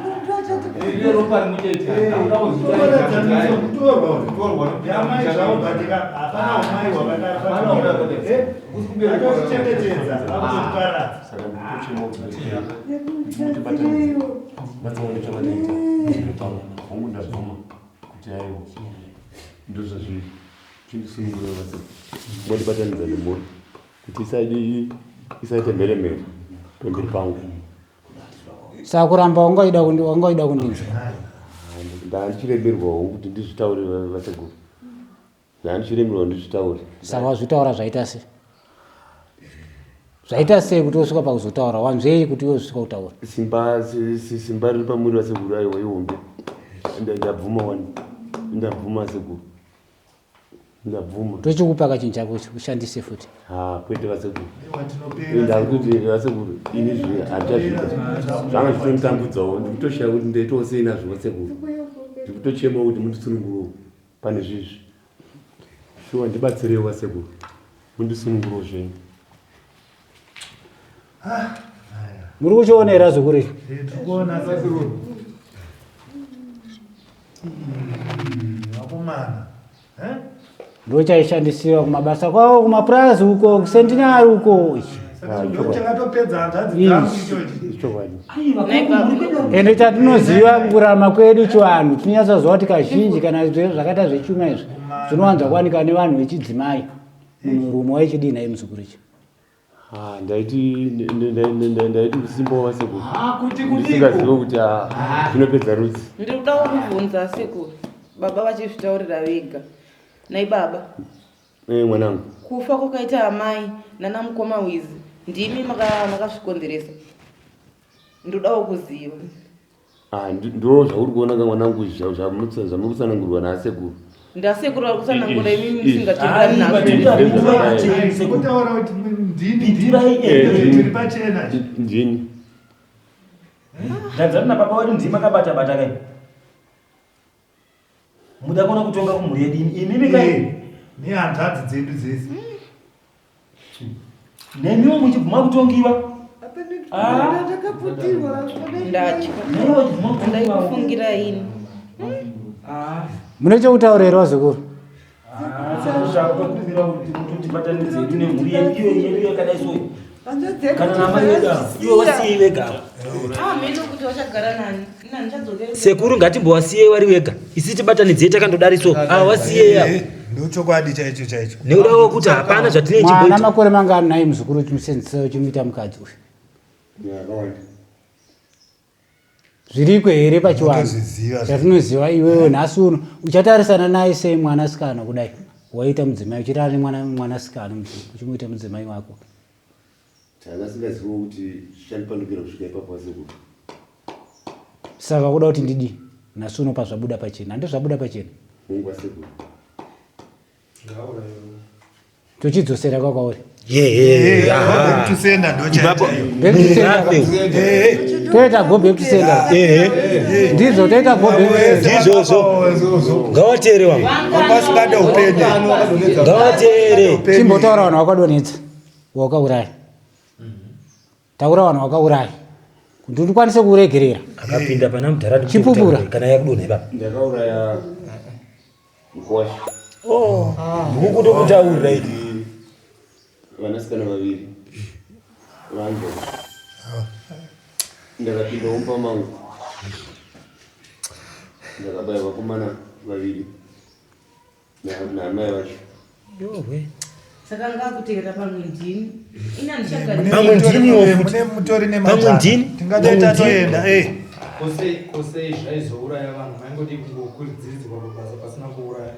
Ndozvazviri chindisunungura basa ngondibatanidza nemhuri kuti isaite mheremhere pamberi pangu. Saka kuramba wanga uchida kundi wanga uchida kundinzwa. Ndandichiremerwawo kuti ndizvitaure vasekuru. Ndandichiremerwa ndizvitaure. Saka wazvitaura zvaita sei? Zvaita sei kuti wosvika pakuzotaura? Wanzwei kuti wosvika kutaura? Simba simba riri pamuri vasekuru aiwa ihombe. Ndabvuma wani. Ndabvuma sekuru. Ndabvuma. Tochikupa kachinhu chako ichi ushandise futi. Ha kwete vasekuru. Ndakuti vasekuru ini zve handichazvida. Zvanga zvichitonditambudzawo ndikutoshaya kuti ndoitawo sei nazvo vasekuru. Ndikutochemawo kuti mundisunungurewo pane zvizvi. Shuwa ndibatsirewo vasekuru. Mundisunungurewo zvenyu. Muri kuchiona here azukuru ichi? Tiri kuona sekuru. Vakomana. Eh? Ndochaishandisiwa kumabasa kwavo kumapurazi uko kusentinari uko ichi. Chakatopedza hanzvadzi dzangu ichochi. Chokwadi. Ende chatinoziva mukurarama kwedu chivanhu tinonyatsoziva kuti kazhinji kana zvakaita zvechuma izvi zvinowanza kuwanika nevanhu vechidzimai munhurume waichidii nhai muzukuru ichi? Ah, ndaiti ndaiti kusimba wasekuru. Ndisingazive kuti zvinopedza rudzi. Ndiri kuda kukubvunza sekuru, baba vachizvitaurira vega. Nhai baba. Eh, mwanangu. Kufa kwakaita amai nana mukoma Wizi ndimi makazvikonzeresa. Ndodawo kuziva. Ah, ndo zvauri kuona ka mwanangu izvi zvamuri kutsanangurwa naasekuru. Ndasekuru vari kutsanangura imi musingatenderani nazvo. Kutaura kuti ndini tiri pachena. Ndini. Ndanzani nababa wedu ndimi makabata bata kai. Muda kuona kutonga kumhuri yedu imimi kai. Nehanzvadzi dzedu dzese. Nemiwo muchibvuma kutongiwa. Ndatya. Ndaikufungira ini. Mune chekutaura here vazukuru? Tokumbira kuti mutibatanidze yedu nemhuri yedu iyo yedu yakadai so. Kana namai vedu ava, ivo vasiyei vega ava. Ah, mheno kuti vachagara nani. Ini handichadzokeri. Sekuru ngatimbovasiyei vari vega. Isi tibatanidzei takandodari so. Ava vasiyei ava. Ndochokwadi chaicho chaicho. Nekuda kwekuti hapana zvatine Mwana chimboita. makore mangani nhai muzukuru uchimusenzesa uchimuita mukadzi uyu? Yakawanda. Zviriko here pachivanhu Unotozviziva. Chatinoziva iwewe nhasi uno uchatarisana naye sei mwanasikana kudai waita mudzimai uchirara nemwana mwanasikana uchimuita mudzimai wako. Tanga singaziviwo kuti zvichandipandukira kusvika ipapo vasekuru. Saka kuda kuti ndidii nhasi uno pazvabuda pachena? Handi zvabuda pachena. Mungu vasekuru. Tochidzosera kwakwauri. Toita go back to sender. Ndizvo toita go back to sender. Ndizvozvo. Ngawateere wangu. Vasingade upenyu. Ngawateere. Chimbotaura vanhu vakadonetsa wakauraya. Taura vanhu vakauraya kuti ndikwanise kuregerera. Akapinda pana mudhara Chipupura. Kana yakudonha ipapo. Ndakauraya mukwasha. Oh. Ndikukutokutaurira idi. Vanasikana vaviri. Vangu. Ndakapinda mumba mangu. Ndakabaya vakomana vaviri. Naamai vacho. Yohwe. Saka ngakutevera pamwe ndini. Ini handichagari. Pamwe ndiniwo futi. Mune mutori Pamwe nemajana. ndini. Tingatoita toenda eh. Kose kose zvaizouraya vanhu maingodi kungokurudziridzwa pabasa pasina kuuraya.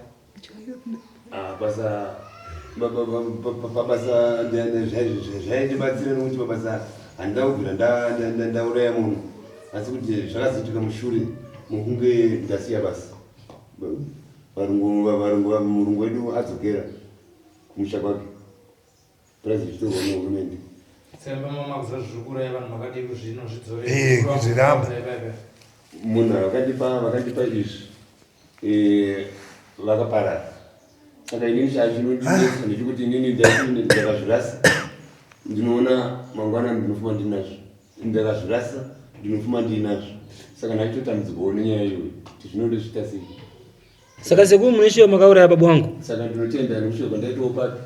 Ah, basa pabasa zvaindibatsira nokuti pabasa handina kubvira ndauraya munhu asi kuti zvakazoitika mushure mokunge ndasiya basa varungu varungu murungu wedu adzokera kumusha kwake purazi ichitorwa nehurumende. Saka pamama kuziva zviri kuuraya vanhu makadii kuzvino zvidzore. Eh, kuzviramba. Munhu vakandipa vakandipa izvi vakaparara saka inini chinondinetsa ndechekuti inini ndaiti ndakazvirasa ndinoona mangwana ndinofuma ndinazvo ndakazvirasa ndinofuma ndinazvo saka ndachitotambudzikawo nenyaya iyoyo kuti zvinode zviita sei. Saka sekuru mune shuwa makauraya baba wangu? Saka ndinotenda nekushuwa kwandaitawo papi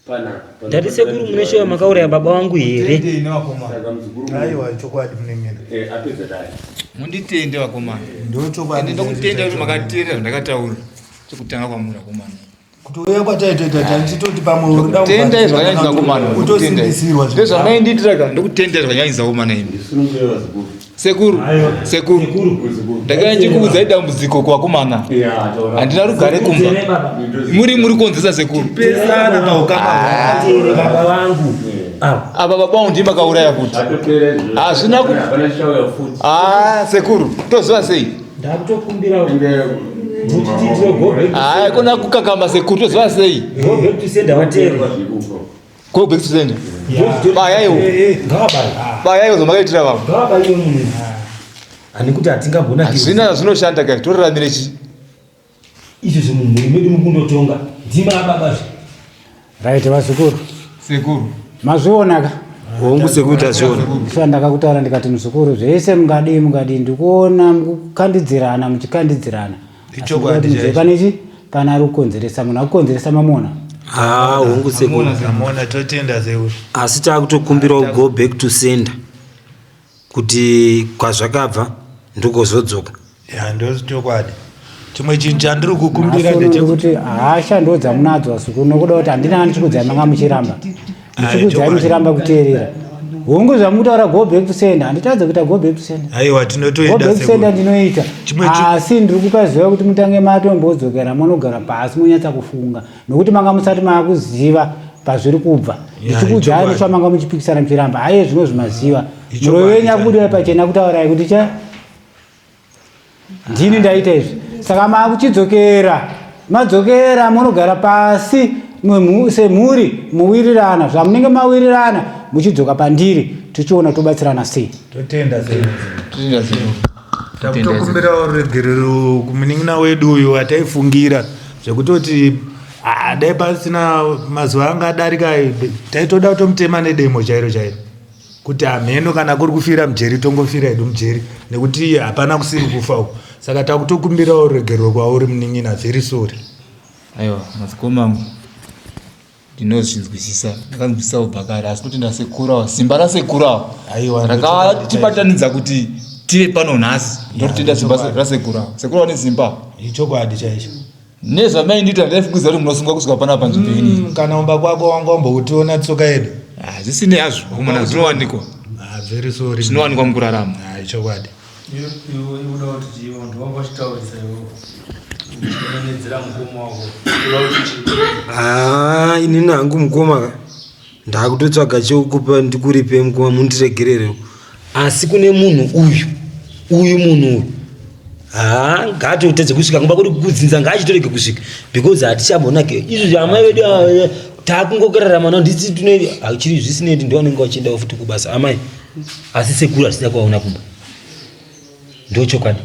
panapa. Ndati sekuru mune shuwa makauraya baba wangu here? Tendei nevakomana. Saka muzukuru Aiwa chokwadi munengena. Apedza dai. Munditende vakomana. Ndo chokwadi. Ende ndokutenda kuti makateerera zvandakataura chekutanga kwamuri vakomana. Kuti uye kwataitoita tachitoti pamwe uri kuda Tendai zvakanyanyisa vakomana. Kutosimbisirwa. Ndezvamaindiitira ka ndokutendai zvakanyanyisa vakomana imi. Sekuru, sekuru. Ndakanga ndichikuudzai dambudziko kuvakomana. Handina rugare kumba. Muri muri kuonzesa sekuru. Pesana paukama. Baba vangu. Apa baba vangu ndiye makauraya futi. Hazvina ku Ah, sekuru, toziva sei? Ndakutokumbira kuti go back. Hayi, kona kukakama sekuru, toziva sei? Go back to sender wateere. Go back to sender. Bayaiwo. Ngavabaye. Bayaiwo zvamakaitira vamwe. Ngavabaye munhu. Hanikuti hatingagona Hazvina zvinoshanda kai, toraramire chii? Izvo zvemumhuri medu mukundotonga. Ndima ababa zve. Right vazukuru. Sekuru. Mazviona ka? Hongu sekuru tazviona. Ndiswa ndakakutaura ndikati muzukuru zvese mungadii mungadii ndikuona mukukandidzirana muchikandidzirana. Ichokwadi Asi chaicho. pane chi pana ari kukonzeresa munhu akukonzeresa mamona. Ah, hongu sekuru. Amona totenda sekuru. Asi takutokumbirawo go back to sender kuti kwazvakabva ndokozodzoka. Ya ndo chokwadi. Chimwe chinhu chandiri kukumbira Asi ndechekuti kuti hasha ndo dzamunadzo vazukuru nokuda kuti handina ndichikudzai manga muchiramba. Ndichikudzai muchiramba kuteerera. Hongu zvamutaura go back to sender handitadze kuita go back to sender. Aiwa Go tinotoenda back to sender sekuru. ndinoita. Chimwe Asi ndiri kupa ziva kuti mutange matombodzokera monogara pasi monyatsa kufunga nokuti manga musati maakuziva pazviri kubva. Ya, Ndichikudzai ichokwadi. notsva manga muchipikisana muchiramba. Haiye zvino zvimaziva. Ichokwadi Muroyi wenyu chaicho. akubudira pachena kutaurai kuti cha ndini ndaita izvi saka makuchidzokera madzokera munogara pasi semhuri mowirirana zvamunenge mawirirana muchidzoka pandiri tichiona tobatsirana sei. Totenda sekuru. Totenda sekuru. Takutokumbirawo ruregerero kumunin'ina wedu uyu ataifungira zvekutoti ah, dai pasina mazuva anga adarika taitoda kutomutema nedemo chairo chairo kuti hamheno kana kuri kufira mujeri tongofira hedu mujeri nekuti hapana kusiri kufa uku saka takutokumbirawo ruregerero kwauri munin'ina very sorry. Aiwa madzikoma angu ndinozvinzwisisa ndakanzwisisa kubva kare asi kuti ndasekuru simba rasekuru ava Aiwa, rakatibatanidza kuti tive pano nhasi ndokutenda simba rasekuru ava sekuru ava nesimba Ichokwadi chaicho. Nezvamaindiita ndaifungidzira kuti munosungwa kusvika panapa panzvimbo ini. Kana umba kwako wanga wamboutiona tsoka yedu. Ah, zvisinei hazvo komana zvinowanikwa. Ah, very sorry. Zvinowanikwa mukurarama. Ah, ichokwadi. Iwe uda kuti chii vanhu vanga vachitaurisa iwe uchinenedzera mukoma wako uda kuti chii? Haa inini hangu mukoma ka ndakutotsvaga chekukupa ndikuripe mukoma mundiregererewo asi kune munhu uyu uyu munhu uyu haa ngaatotadze kusvika kumba kuri kudzinza ngaachitorege kusvika because hatichambonake izvi amai vedu ava takungokararama nao ndisi tine chiri zvisinei ndi ndivanenge vachiendawo futi kubasa amai asi sekuru hatisina kuvaona kumba ndochokwadi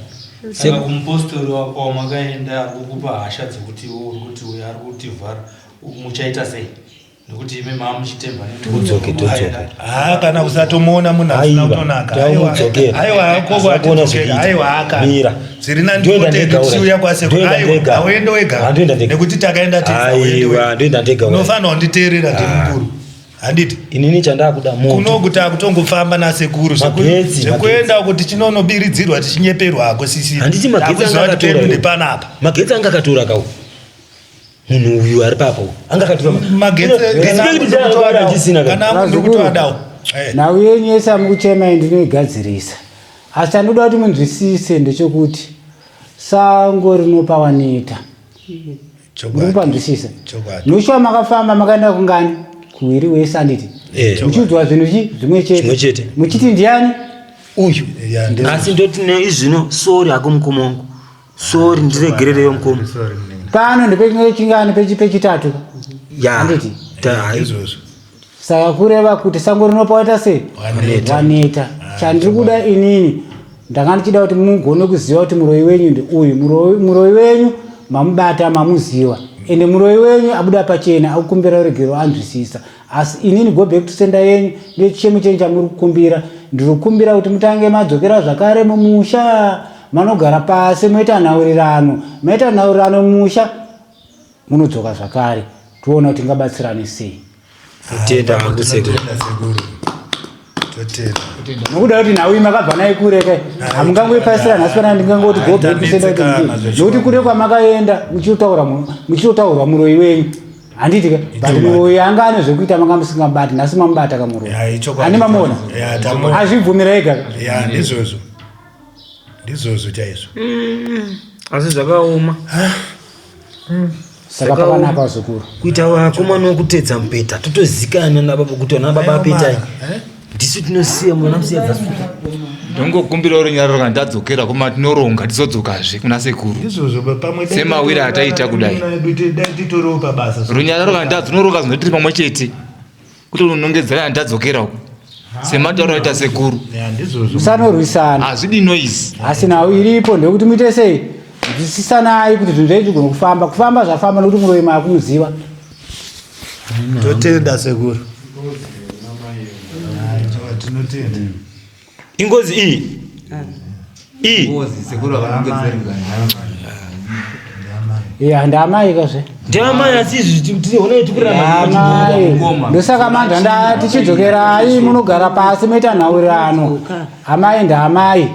saka kumupostori wako wamakaenda ari kukupa hasha dzekuti iwe uri kuti uyo ari kutivhara muchaita sei nekuti imi maa muchitemba Udzoke, todzoka. Haa kana kusatomuona munhu asina kutonaka. Aiwa koko atidzokera. Aiwa aka. Mira. Zviri nani Ndoenda tipote ndega tichiuya kwasekuru. Ndoenda Aiwa ndega. hauende wega. Handoenda ndega. Nekuti takaenda tese hauende wega. Aiwa ndoenda ndega. Unofanira kunditeerera ndimukuru. Handiti. Inini chandakuda moto. Kunoku takutongofamba nasekuru. Magetsi, Zvekuenda kuti tinonobiridzirwa tichinyeperwa hako sisi. Handiti magetsi anga Takuziva kuti akatora pedu iwo. ndepanapa. Magetsi anga akatora kawo. Munhu uyu ari papa uyu. Anga akatora Magetsi kana angu Nhau yenyu yese amukuchema iyi ndinoigadzirisa. Asi chandinoda kuti munzwisise ndechekuti sango rinopa waneta. Muri kupanzwisisa? Noshua makafamba makaenda kungani? Kuwiri wese anditi. Eh. Muchiudzwa zvinhu chi zvimwe chete. Zvimwe chete. Muchiti ndiani? Uyu. Asi ndoti neizvino sorry hako mukoma wangu. Sorry ndiregerereyo mukoma. Pano ndepechingani pechitatu. Ya. Handiti? Ta izvozvo. Saka kureva kuti sango rinopa waita sei? Waneta. Waneta. Chandiri kuda inini ndanga ndichida kuti mugone kuziva kuti muroyi wenyu ndeuyu. Muroyi wenyu mamubata mamuziva. Ende muroyi wenyu abuda pachena akukumbira ruregero anzwisisa. Asi inini go back to sender yenyu nechichemo chenyu chamuri kukumbira. Ndiri kukumbira kuti mutange madzokera zvakare mumusha manogara pasi moita nhaurirano. Maita nhaurirano mumusha munodzoka zvakare toona kuti tingabatsirane sei. Totenda hangu sekuru. Nokuda kuti nhau iyi makabva nayo kure kai hamungangoipasira nhasi pana ndingangoti go back to sender kuti ndii. Nokuti kure kwamakaenda muchitotaurwa muroyi wenyu handiti ka but muroyi anga ane zvekuita manga musingabati nhasi mamubata kamuroyi ani mamuona azvibvumira ega ka Ya ndizvozvo. Ndizvozvo chaizvo. Asi zvakaoma. Saka pakanaka vazukuru. Kuita vakomana wokutedza mupeta totozikana nababa kuti vana baba apetai. Ndisu tinosiya mwana musiya dzasuka. Ndongokumbirawo runyararo kana tadzokera kuma tinoronga tizodzokazve kuna sekuru. Ndizvozvo pamwe dai Semawira ataita kudai. Dai titoriwo pabasa. Runyararo kana tadzinoronga zvino tiri pamwe chete. Kuti unonongedzera kana tadzokera uko. Sematauro aita sekuru. Musanorwisana. Hazvidi noise. Asi nhau iripo ndeyekuti muite sei? Nzwisisanai kuti zvinhu zvenyu zvigone kufamba. Kufamba zvafamba nekuti muroyi maakumuziva. Totenda sekuru. Tinotenda. Ingozi iyi. Iyi. Ingozi sekuru akanongedzera. Ya ndamai kazve. Ndamai asi izvi tione tikurarama. Amai. Ndosaka manje ndati chidzokerai munogara pasi moita nhaurirano. Amai ndaamai.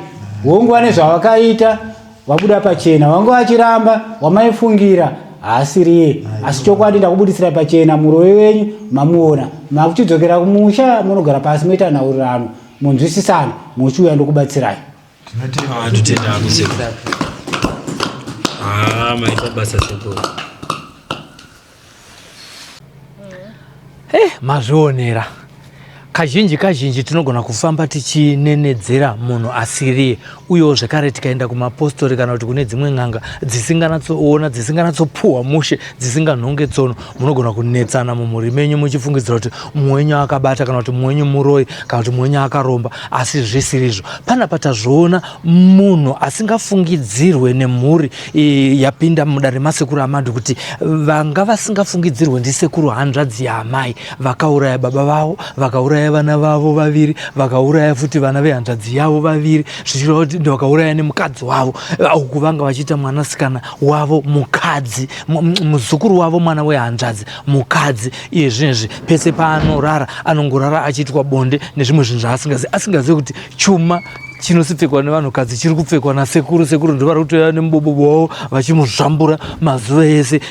Hongu vane zvavakaita vabuda pachena. Vanga vachiramba wamaifungira haasiriye. Asi chokwadi ndakubudisira pachena muroyi wenyu mamuona. Makuchidzokera kumusha munogara pasi moita nhaurirano. Munzwisisana mochiuya ndokubatsirai. Totenda hangu sekuru. Ah, maita basa sekuru. Eh, mazvionera kazhinji kazhinji tinogona kufamba tichinenedzera munhu asiriye uyewo zvekare tikaenda kumapostori kana kuti kune dzimwe n'anga dzisinganatsoona dzisinganatsopuhwa mushe dzisinganhonge tsono munogona kunetsana mumhuri menyu muchifungidzira kuti mumwe wenyu akabata kana kuti mumwe wenyu muroyi kana kuti mumwe wenyu akaromba asi zvisirizvo panapa tazviona munhu asingafungidzirwe nemhuri yapinda mudare masekuru amadu kuti vanga vasingafungidzirwe ndisekuru hanzvadzi yaamai vakauraya baba vavo vakauraya vana vavo vaviri vakauraya futi vana vehanzvadzi yavo vaviri zvichireva kuti vakauraya nemukadzi wavo uku vanga vachiita mwanasikana wavo mukadzi muzukuru wavo mwana wehanzvadzi mukadzi iye zvinezvi pese paanorara anongorara achiitwa bonde nezvimwe zvinhu zvaasingazivi asingazivi kuti chuma Chinosipfekwa nevanhukadzi chiri kupfekwa nasekuru. Sekuru ndivari kutoya nemubobobo wavo vachimuzvambura mazuva ese,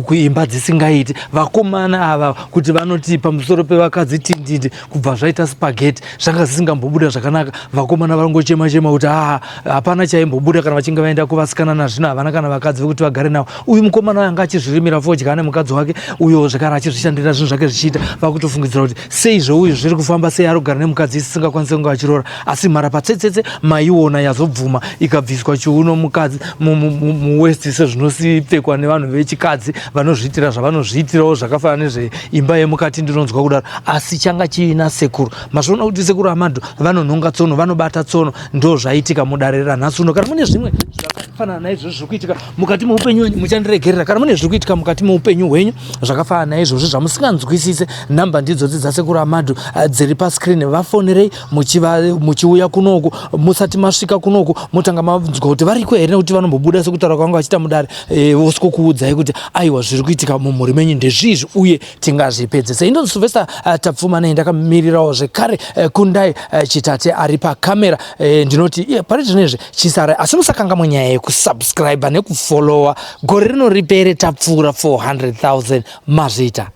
kuimba dzisingaiti. Vakomana ava kuti vanoti pamusoro pevakadzi tindindi, kubva zvaita spaghetti zvanga zvisingambobuda zvakanaka. Vakomana vangochema chema kuti aa hapana chaimbobuda kana vachinge vaenda kuvasikana. Nazvino havana kana vakadzi vekuti vagare navo. Uyu mukomana uyu anga achizvirimira fodya ane mukadzi wake uyo zvekare achizvishandira zvinhu zvake zvichiita. Vakutofungidzira kuti sei zveuyu zviri kufamba sei, ari kugara nemukadzi isingakwanisi kunge achiroora. Asi mharapatsetsetse maiona yazobvuma ikabviswa chiuno mukadzi muwest sezvinosipfekwa nevanhu vechikadzi vanozviitira zvavanozviitirawo zvakafanana nezveimba yemukati, ndinonzwa kudaro. Asi changa chiina sekuru, mazviona kuti sekuru Amadu vanonhonga tsono, vanobata tsono. Ndo zvaitika mudare ranhasi uno. Kana mune zvimwe zvakafanana naizvozvo zviri kuitika mukati meupenyu hwenyu, muchandiregerera. Kana mune zviri kuitika mukati meupenyu hwenyu zvakafanana naizvozvo zvamusinganzwisise, namba ndidzodzi dzasekuru Amadu dziri pascreen. Vafonerei muchiuya kunoku. Musati masvika kunoku, motanga manzwa kuti variko here, nekuti vanombobuda sekutaura kwanga vachiita mudare, vosikokuudzai kuti aiwa, zviri kuitika mumhuri menyu ndezvizvi uye tingazvipedzese. Indonzi Sylvester Tapfumanei, ndakamirirawo zvekare Kundai Chitate ari pakamera. Ndinoti iye pari zvinezvi chisara, asi musakangamwa nyaya yekusubscribe nekufollowa. Gore rino ripere tapfuura 400,000. Mazviita.